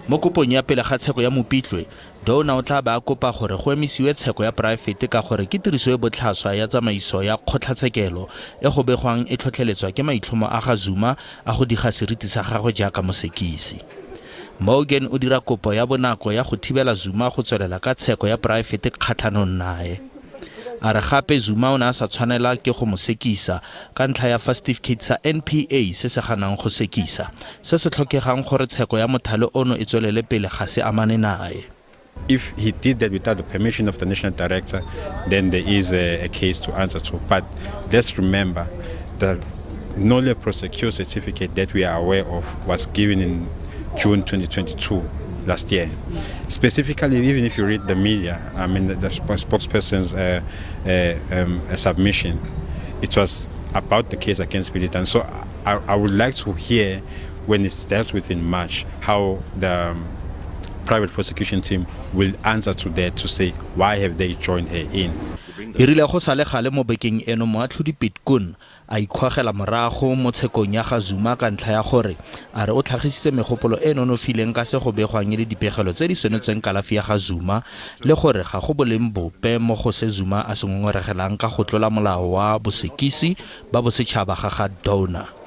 Mo kopong ya pele ga tsheko ya Mopitlwe, Douna o tla ba a kopa gore go emisiwe tsheko ya poraefete ka gore ke tiriso e botlhaswa ya tsamaiso ya kgotlatshekelo e go begwang e tlhotlheletswa ke maitlhomo a ga Zuma a go diga seriti sa gagwe jaaka mosekisi. Morgan o dira kopo ya bonako ya go thibela Zuma go tswelela ka tsheko ya poraefete kgatlhanong nae. A re gape Zuma o ne a sa tshwanela ke go mo sekisa ka ntlha ya fa setifikeiti sa NPA se se ganang go sekisa se se tlhokegang gore tsheko ya mothale ono e tswelele pele ga se amane nae. If he did that without the permission of the national director, then there is a case to answer to. But let's remember the nolle prosequi certificate that we are aware of was given in June 2022 last year. Specifically, even if you read the media, I mean, the spokesperson's submission, it was about the case against Billy Dunn. So I would like to hear, when it's dealt with in March, how the private prosecution team will answer to that to say why have they joined her in. E rile go sa le gale mo bekeng eno, moatlhodi Piet Koen a ikgogela morago mo tshekong ya ga Zuma ka ntlha ya gore a re o tlhagisitse megopolo e nonofileng ka se go begwang e le dipegelo tse di senotseng kalafi ya ga Zuma le gore ga go boleng bope mo go se Zuma a se ngongoregelang ka go tlola molao wa bosekisi ba bosetšhaba ga ga Douna.